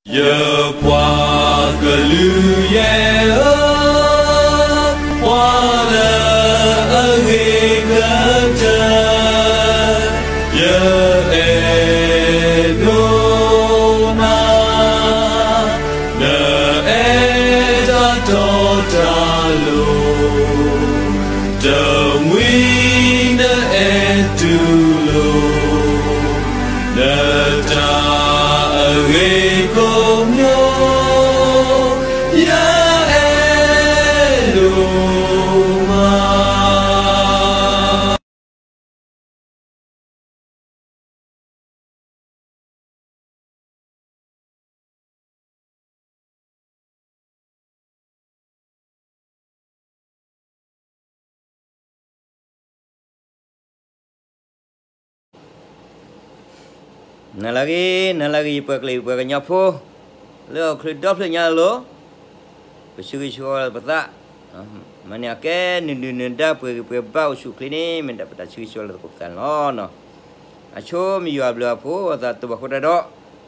ယပှၤကလုာ်ယဲၢ်ဧၢ, ပှၤလၢအဂ့ၤကတၢၢ်, ယအဲၣ်ဒိးနၤ, နအဲၣ်တၢ်တီတၢ်လိၤ, တမှံၤနအဲၣ်တူၢ်လိာ် နတၢ်အဂ့ၤကိးမံၤ, ယအဲၣ်ဒိးမး. နၤလၢအဂ့ၤ, နၤလၢအဂ့ၤ ယပှၤကလုာ် ယပှၤကညီဖိ လၢဟီၣ်ခိၣ်ဒီဖျၢၣ်ညါအလိၤ, ပဆၢဂ့ၤဆၢဝါလီၤပသး, မၤန့ၢ်အကဲ နဒုၣ်နဒါ ပှဲၤဂံၢ်ပှဲၤဘါ အိၣ်ဆူၣ်အိၣ်ချ့န့ၣ် မ့ၢ်ဒၣ်ပတၢ်ဆၢဂ့ၤဆၢဝါလၢသကိးပသးန့ၣ်လီၤ. အဆိမ့ၢ်ယွၤအဘျုးအဖှိၣ် အသးတဘၣ်ဃိတၢ်ဒီး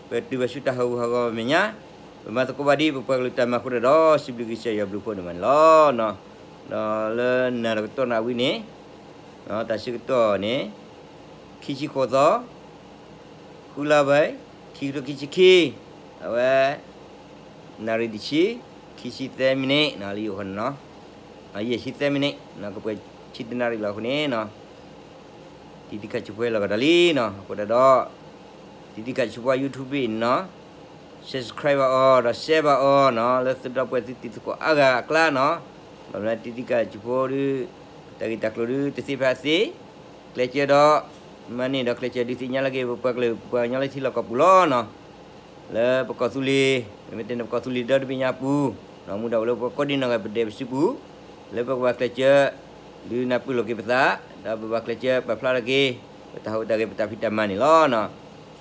ပတုၤဘၣ်ဆူတၢ်ဟးဂူာ်ဟးဂီၤမဲာ်ညါ, ပမၤသကိးဘၣ်ဒ်ပပှၤကလုာ်တၢ်မၤအဃိတၢ်ဒီး စံးဘျုးကစၢ်ယွၤအဘျုးအဖှိၣ်န့ၣ်မးန့ၣ်လီၤ. ဒီးလၢနၤတကတီၢ်နၤဝံၤန့ၣ်, တၢ်ဆၢကတီၢ်န့ၣ် ခံဆံဃိးသီ, ဃုလါဘၢၣ်, ခံကထိခံဆံခံ, အဝဲ နၣ်ရံၣ်တဆံ, ခံဆံသၢမံးနံး လၢယအိၣ်ဃီန့ၣ်နီၤ, ယဲၢ်ဆံသၢမံးနံး, ကပှဲၤဆံတနၣ်ရံၣ်လီၤအဃိန့ၣ်နီၤ, တံၤတံၤခးဆူးဖိလီၤကဒီးလံနီၤ, အဃိတၢ်ဒီး တံၤတံၤခးဆူးဖိ YouTube အံၤနီၤ, subscribe ဘၣ်အီၤ ဒီး share ဘၣ်အီၤနီၤ, လၢသုဒီပုၢ်ဝဲၢ်သုတံၤသကိးအါဂၤအကျါနီၤ, ဘၣ်မနုၤတံၤတံၤခးဆူးဖိဒီး တၢ်ဂ့ၢ်တၢ်ကျိၤဒီး တသ့ဖဲအသ့, ကျဲးစၢးဒီး မၤန့ၢ်ဒီးကျဲးစၢးဒုးသ့ၣ်ညါလၢက့ၤ ပပှၤကလုာ် ပပှၤကညီလၢထံလီၢ်ကီၢ်ပူၤလီၤနီၤ. လၢပကီၢ်သူလ့ၤ, မ့မ့ၢ်တဲန့ၣ် ပကီၢ်သူလ့ၤဒီတဘ့ၣ်ညါပူၤ, မူဒါအိၣ်လၢပှၤကိးဒံနီၢ်ဂၤ ပဒဲးပစုပူၤ, လၢပကဘၣ်ကျဲးစၢး ဒုးနၢ်ပၢၢ်လိာ်က့ၤပသး, ဒီးပဘၣ်ကျဲးစၢးပာ်ဖျါထီၣ်က့ၤ ပတၢ်ဟူးတၢ်ဂဲၤ ပတၢ်ဖံးတၢ်မၤန့ၣ်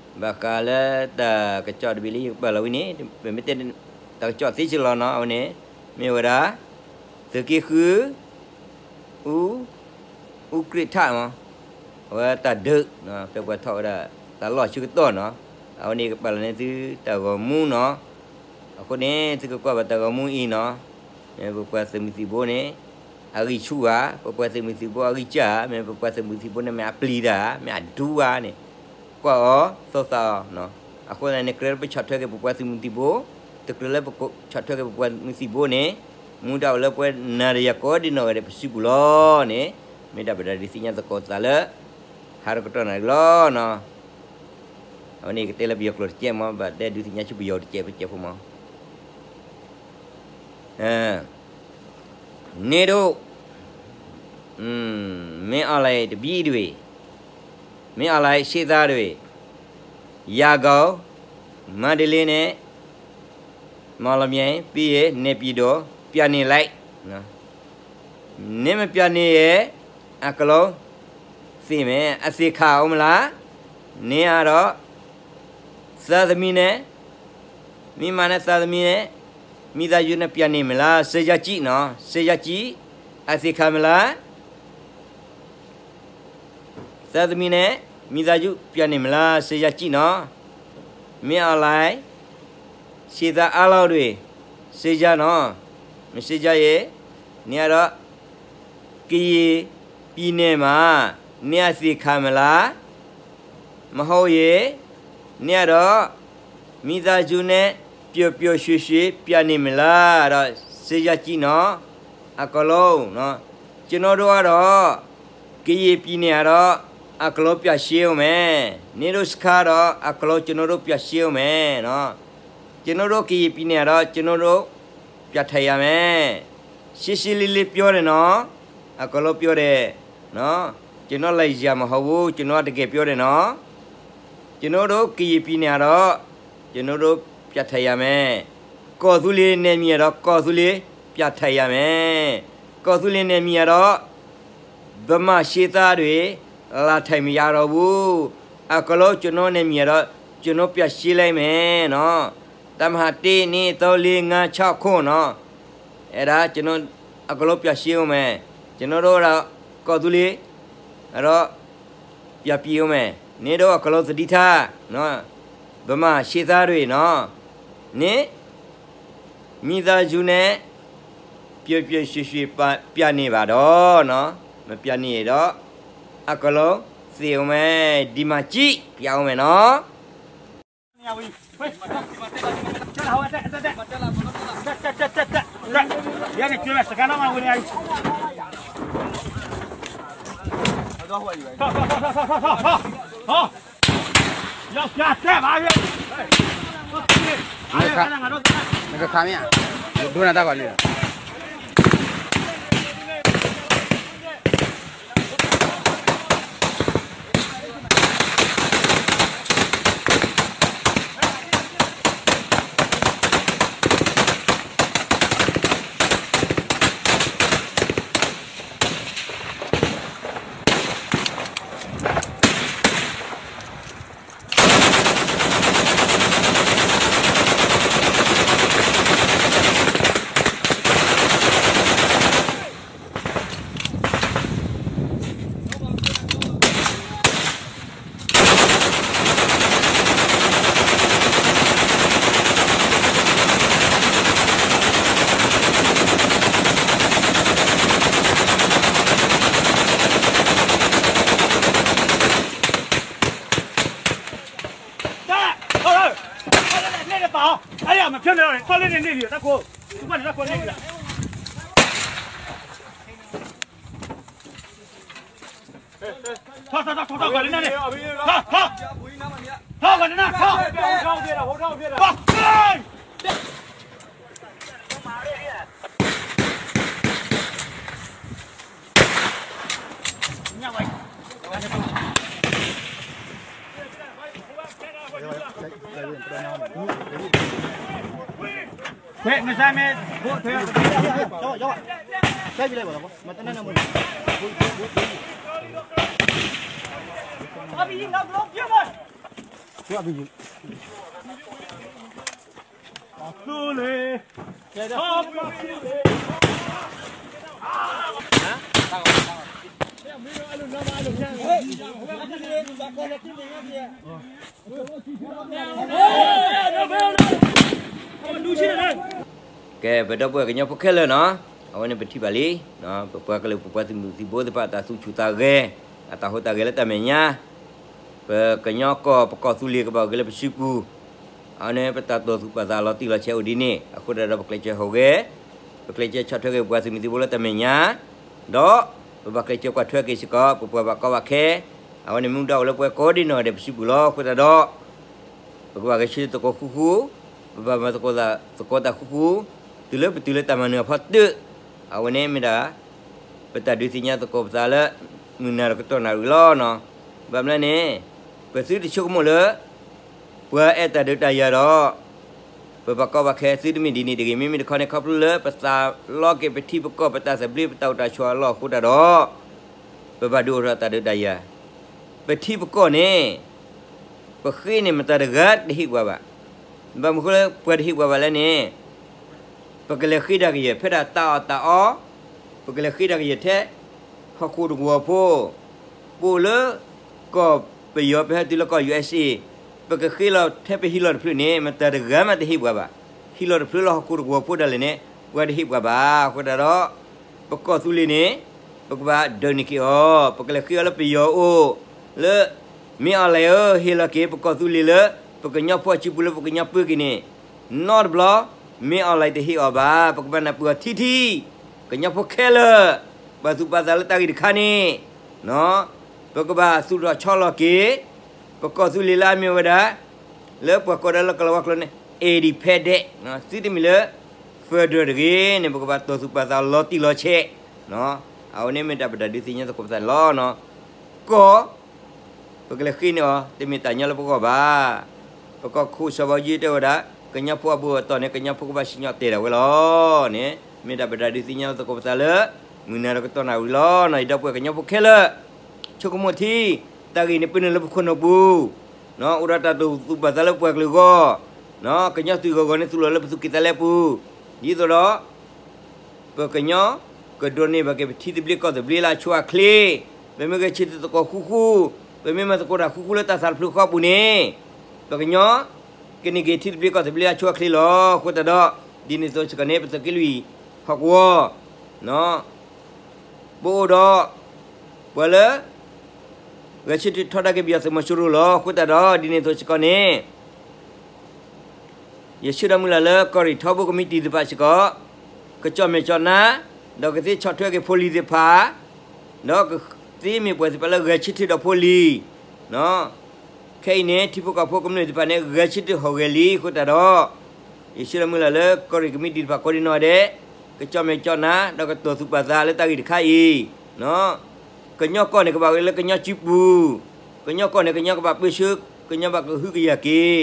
လီၤ. အဃိဒၣ်ဒီး အဝဲန့ၣ် ဘၣ်ဃးလၢတၢ်ကစီၣ်တဘ့ၣ်လၢယကပာ်လီၤဝံၤန့ၣ် ပမ့ၢ်တဲ တၢ်ကစီၣ်သ့စ့ၢ်လီၤနီၤ, အဝဲန့ၣ် မ့ၢ်ဝဲဒၣ် သုးက့ဃု အူ အူကြ့ၣ်ထၣ်မး, အဝဲတၢ်ဒုး ဖဲပှၤထီၣ်ဝဲဒၣ်တၢ်လီၢ်ဆၢကတီၢ်နီၤ, အဝဲန့ၣ်ကပာ်လီၤန့ၢ်သုတၢ်ဂီၤမူနီၤ, အဃိန့ၣ် သုကကွၢ်ဘၣ်တၢ်ဂီၤမူအံၤနီၤ, မ့ၢ်ပပှၤသုးမုၢ်သံၣ်ဘိန့ၣ် အဂံၢ်ဆူၣ်ဧါ, ပပှၤသုးမုၢ်သံၣ်ဘိအဂံၢ်စၢ်ဧါ, မ့ၢ်ပပှၤသုးမုၢ်သံၣ်ဘိန့ၣ်မ့ၢ်အပျံၤတၢ်ဧါ, မ့ၢ်အဒူဧါန့ၣ် ကွၢ်အီၤ သိၣ်သးအီၤ, အဃိသတးန့ၣ် ကြၢးလၢပဆီၣ်ထွဲက့ၤပပှၤသုးမုၢ်သံၣ်ဘိ, တကြၢးလၢပဆီၣ်ထွဲက့ၤပပှၤသုးမုၢ်သံၣ်ဘိန့ၣ်, မူဒါအိၣ်လၢပဝဲနၤဒီးယၤကိးဒံနီၢ်ဂၤဒဲးပစုပူၤလီၤန့ၣ်, မ့ၢ်ဒၣ်ပတၢ်ဒုးသ့ၣ်ညါသကိးသးလၢ ဟါတကတီၢ်နၤလီၤ. အဝဲန့ၣ်ကတဲလၢပယီၤကျိာ်တကဲးမး, ဘၣ်တဲဒုးသ့ၣ်ညါဆူပယီၤတကဲးဖိတကဲးဖိမး န့ၣ်ဒိၣ် မင်းအောင်လှိုင်တဘံၣ်ဒွဲၣ်, မင်းအောင်လှိုင်ရှေ့သားတွေ, ရန်ကုန်, မန္တလေးနဲ့ မော်လမြိုင်, ပြီးရင် နေပြည်တော် ပြန်နေလိုက်. နမပြန်နေရင် အကုန်လုံးသေမယ်. အသေခံဦးမလား? နင်ကတော့ သားသမီးနဲ့ မိန်းမနဲ့သားသမီးနဲ့ မိသားစုနဲ့ပြန်နေမလား? စဉ်းစားကြည့်နော်, စဉ်းစားကြည့်, အသေခံမလား? သားသမီးနဲ့ မိသားစုပြန်နေမလား? စဉ်းစားကြည့်နော်. မင်းအောင်လှိုင် ရှေ့သားအားလုံးတွေ စဉ်းစားနော်. မစဉ်းစားရင် နင်ကတော့ ကရင်ပြည်နယ်မှာ နင်အသေခံမလား? မဟုတ်ရင် နင်ကတော့ မိသားစုနဲ့ ပျော်ပျော်ရွှင်ရွှင်ပြန်နေမလား? တော့ စဉ်းစားကြည့်နော်. အကုန်လုံးနော်. ကျွန်တော်တို့ကတော့ ကရင်ပြည်နယ်ကတော့ အကုန်လုံးပြန်ရှင်းဦးမယ်. နင်တို့စခါတော့ အကုန်လုံးကျွန်တော်တို့ပြန်ရှင်းဦးမယ်နော်. ကျွန်တော်တို့ကရင်ပြည်နယ်ကတော့ ကျွန်တော်တို့ပြန်ထိုင်ရမယ်. ရှင်းရှင်းလင်းလင်းပြောတယ်နော်. အကုန်လုံးပြောတယ်နော်. ကျွန်တော်လာရမဟုတ်ဘူး. ကျွန်တော်တကယ်ပြောတယ်နော်. ကျွန်တော်တို့ကရင်ပြည်နယ်ကတော့ ကျွန်တော်တို့ပြန်ထိုင်ရမယ်. ကော်သူလီၤနယ်မြေကတော့ ကော်သူလီၤပြန်ထိုင်ရမယ်. ကော်သူလီၤနယ်မြေကတော့ ဗမာစစ်သားတွေ လာထိုင်မရတော့ဘူး. အကုန်လုံးကျွန်တော်နယ်မြေတော့ ကျွန်တော်ပြန်ရှင်းလိုက်မယ်နော်. တပ်မဟာတစ် နှစ် သုံး လေး ငါး ခြောက် ခုနှစ်နော်. အဲ့ဒါကျွန်တော် အကုန်လုံးပြန်ရှင်းဦးမယ်. ကျွန်တော်တို့ကတော့ ကော်သူလီၤ အဲ့တော့ ပြန်ပြေးဦးမယ်. န့ၣ်ဒီးအကလီသဒံထါ, ဗမာရှေ့သားတွေနော်, န့ၣ် မိသားစုနဲ့ ပျော်ပျော်ရွှင်ရွှင် ပြနေပါတော့နော်, မပြနေတော့ အကလီသေအောင်မယ်, ဒီမှာကြည့်ပြအောင်မယ်နော်. နကခါမ့ၢ်ဧါ, ဒိနၤတၢ်ဂီၤလံလီၤ. ကဲ ပဒီပုၢ်ဝဲၢ်ကညီဖိခဲလၢာ်နီၤ, အဝဲန့ၣ်ပထံၣ်ဘၣ်လံ, ပပှၤကလုာ်ပပှၤသုးမုၢ်သံၣ်ဘိသ့ၣ်တဖၣ် အတၢ်သူၣ်ဆူၣ်သးဂဲၤ, အတၢ်ဟူးတၢ်ဂဲၤလၢတၢ်မဲာ်ညါ, ပကညီကီၢ် ပကီၢ်သူလ့ၤကဘၣ်အိၣ်က့ၤလၢပစုပူၤ, အဝဲန့ၣ် ပတၢ်တိာ်သူၣ်ပာ်သးလီၤတံၢ်လီၤဆဲးအိၣ်ဒ်န့ၣ် အဃိသတးဒီး ပကျဲးစၢးဟူးဂဲၤ, ပကျဲးစၢးဆီၣ်ထွဲက့ၤပပှၤသုးမုၢ်သံၣ်ဘိလၢတၢ်မဲာ်ညါ, ဒီးပဘၣ်ကျဲးစၢးကွၢ်ထွဲက့ၤစ့ၢ်ကီး ပပှၤဘၣ်ကီဘၣ်ခဲ, အဝဲန့ၣ်မ့ၢ်ဒၣ်အိၣ်လၢပှၤကိးဒံနီၢ်ဂၤဒဲးပစုပူၤလီၤ. အဃိသတးဒီး ပကဘၣ်ဂဲၤဆၢထၢၣ်သကိးဃူဃူ, ပဘၣ်မၤသကိးသးသကိးတၢ်ဃူဃူ, တုၤလၢပတုၤလၢတၢ်မၤနၢၤအဖီတၢၣ်, အဝဲန့ၣ်မ့ၢ်ဒၣ် ပတၢ်ဒုးသ့ၣ်ညါသကိးပသးလၢ မုၢ်နၤဒီးကတီၢ်နၣ်ရံၣ်လီၤနီၤ. ဘၣ်မနုၤလဲၣ်န့ၣ် ပသုတဆိကမိၣ်လၢ ပှၤအဲၣ်တၢ်ဒုးတၢ်ယၤဒီး ပဘၣ်ကီဘၣ်ခဲသုတမ့ၢ်ဒ်န့ၣ်တဂ့ၤ. မ့မ့ၢ်တခီန့ၣ် ခီဖျိလၢပသးလီက့ၤပထံပကီၢ် ပတၢ်သဘျ့ ပတၢ်အိၣ်တၢ်ဆိးအလီၢ်အဃိတၢ်ဒီး ပဘၣ်ဒုးအိၣ်ထီၣ်တၢ်ဒုးတၢ်ယၤ, ပထံပကီၢ်န့ၣ် ပဃ့န့ၣ်မတၤတဂၤတဟ့ၣ်ပှၤဘၣ်. ဘၣ်မနုၤဃိလၢပှၤတဟ့ၣ်ပှၤဘၣ်လဲၣ်န့ၣ် ပကလဲၤဃ့တၢ်ကယဲၢ် ဖဲဒၣ်တၢ်အီၣ်တၢ်အီ, ပကလဲၤဃ့တၢ်ကယဲၢ်ထဲ ဟီၣ်ခိၣ်တဝီၤဖိ, ပအိၣ်လၢ ကီၢ်ပယီၤ ပဟဲတုၤလၢကီၢ် ယူၣ်အဲစ့ၣ်, ပကဃ့လီၤထဲပဟံးလီၤတဖျၢၣ်န့ၣ် မတၤတဂၤမးတဟ့ၣ်ပှၤဘၣ်. ဟံးလီၤတဖျၢၣ်လၢဟီၣ်ခိၣ်တဝီၤဖိဒၣ်လဲာ်န့ၣ် ပှၤတဟ့ၣ်ပှၤဘၣ်. အဃိသတးဒီး ပကီၢ်သူလ့ၤန့ၣ် ပကဘၣ်ဒုးန့ၢ်က့ၤအီၤ, ပကလဲၤဃ့အီၤလၢပယီၤအအိၣ်, လၢ မင်းအောင်လှိုင် ဧၢ, ဟ့ၣ်လီၤက့ၤ ပကီၢ်သူလ့ၤလၢ ပကညီဖိအစုပူၤလၢပကညီပၢက့ၤန့ၣ်, နီတဘျီ မင်းအောင်လှိုင် တဟ့ၣ်အီၤဘၣ်. ပကဘၣ်နၢ်ပၢၢ်အီၤထံထံ, ကညီဖိခဲလၢာ်, ပာ်သူၣ်ပာ်သးလၢတၢ်ဂ့ၢ်တခါန့ၣ်, ပကဘၣ်သူၣ်ထီၣ်ဆီလီၤက့ၤ ပကီၢ်သူလ့ၤလၢအမ့ၢ်ဝဲဒၣ် လၢပှၤကိးဒၣ်လၢကလၤဝါကျိာ်န့ၣ် independent, သုတမ့ၢ်လၢ federal တဂ့ၤန့ၣ် ပကဘၣ်တိာ်သူၣ်ပာ်သးလီၤတံၢ်လီၤဆဲး, အဝဲန့ၣ်မ့ၢ်တၢ်ပတၢ်ဒုးသ့ၣ်ညါသကိးပသးန့ၣ်လီၤ. ကီၢ် ပကလဲၤဃ့န့ၢ်အီၤ တမ့ၢ်တၢ်ညီလၢပဂီၢ်ဘၣ်. ပကီၢ်ခိၣ်စီၤဘၣ်အူကၠံတဲဝဲဒၣ် ကညီဖိအဘူးအတံၢ်န့ၣ် ကညီဖိကဘၣ်စံၣ်ညီၣ်တဲာ်ဒၣ်ဝဲလီၤန့ၣ် မ့ၢ်တၢ်ပတၢ်ဒုးသ့ၣ်ညါသကိးပသးလၢ မုၢ်နၤဒီးကတီၢ်နၣ်ရံၣ်လီၤ. ယဒီပုၢ်ဝဲၢ်ကညီဖိခဲလၢာ်, ဆိကမိၣ်ထံ, တၢ်ဂ့ၢ်န့ၣ်ပၢနုာ်လၢပခိၣ်နူာ်ပူၤ, အိၣ်ဒီးတၢ်တိာ်သူၣ်ပာ်သးလၢပှၤကလုာ်အဂီၢ်, ကညီသုးဂီၤဂီၤန့ၣ် သူၣ်လီၤလၢပသူၣ်ကံၢ်သးလဲပူၤ, ဒ်သိးဒီး ပကညီ ကဒိးန့ၢ်ဘၣ်က့ၤပထံသဘျ့ကီၢ်သဘျ့လၢအဆိအချ့, ပမ့ၢ်ဂဲၤဆၢထၢၣ်သကိးဃူဃူ, ပမ့ၢ်မၤသကိးတၢ်ဃူဃူလၢတၢ်သးတဖျၢၣ်ဃီအပူၤန့ၣ်, ပကညီကန့ၢ်က့ၤထံသဘျ့ကီၢ်သဘျ့အဆိအချ့လီၤ. အဃိသတးဒီး, ဒ်န့ၣ်အသိးစ့ၢ်ကီးန့ၣ် ပသုးက့လွံၢ်ဟီၣ်ကဝီၤ ပအိၣ်ဒီး ပှၤလၢ ဂဲၤဆၢထၢၣ်ထီဒါက့ၤပယီၤသုးမီၤစိရိၤလီၤ. အဃိသတးဒီး ဒ်န့ၣ်အသိးစ့ၢ်ကီးန့ၣ် ယဆၢဒီးမုၢ်လၢ်လၢကီၢ်ရ့ၣ်ထီဘိကမံးတံာ်သ့ၣ်တဖၣ်စ့ၢ်ကီး ကကၠီၣ်မဲာ်ကၠီၣ်နါ, ဒီးကသ့ဆီၣ်ထွဲက့ၤဖိလံၤသ့ၣ်တဖၣ်, ဒီးကသ့မ့ၢ်ပှၤသ့ၣ်တဖၣ်လၢဂဲၤဆၢထၢၣ်ဒီးဖိလံၤ ခဲအံၤန့ၣ် ထံဖိကီၢ်ဖိကမျၢၢ်သ့ၣ်တဖၣ်န့ၣ် ဂဲၤဆၢထၢၣ်ဟီၣ်ဂဲၤလံအဃိသတးဒီး, ယဆၢဒီးမုၢ်လၢ်လၢကီၢ်ရ့ၣ်ကမံးတံာ်တဖၣ်ကိးဒံနီၢ်ဒဲး, ကကၠီၣ်မဲာ်ကၠီၣ်နါ ဒီးကတီၢ်သူၣ်ပာ်သးလၢတၢ်ဂ့ၢ်တခါအံၤ, ကညီကီၢ်န့ၣ်ကဘၣ်ဝဲလၢကညီစုပူၤ, ကညီကီၢ်န့ၣ် ကညီကဘၣ်ပၢဆှၢ, ကညီဘၣ်ကဟုကယာ်က့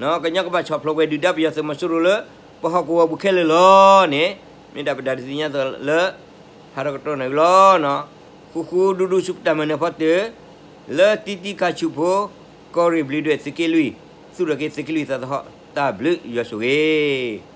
ၤ, ကညီကဘၣ်ဆီၣ်ဖျိးပှဲၤဒုၣ်ဒါပယီၤသုးမီၤစိရိၤလၢ ပဟီၣ်ကဝီၤပူၤခဲလၢာ်လီၤန့ၣ်, မ့ၢ်ဒၣ်ပတၢ်ဒုးသ့ၣ်ညါသးလၢ ဟးထီၣ်ကတီၢ်န့ၣ်လီၤ. ဃူဃူဒူဒူဆူပတၢ်မၤနၢၤဖီတၢၢ်, လၢတံတံခါဆူဖိ, ကီၢ်ရ့ၣ်ဘျုးဒွဲၣ်သုးက့လွံၢ်, သူၣ်ထီၣ်က့ၤသုးက့လွံၢ်သးသဟီၣ်, တၢ်ဘျုးယွၤဆိၣ်ဂ့ၤ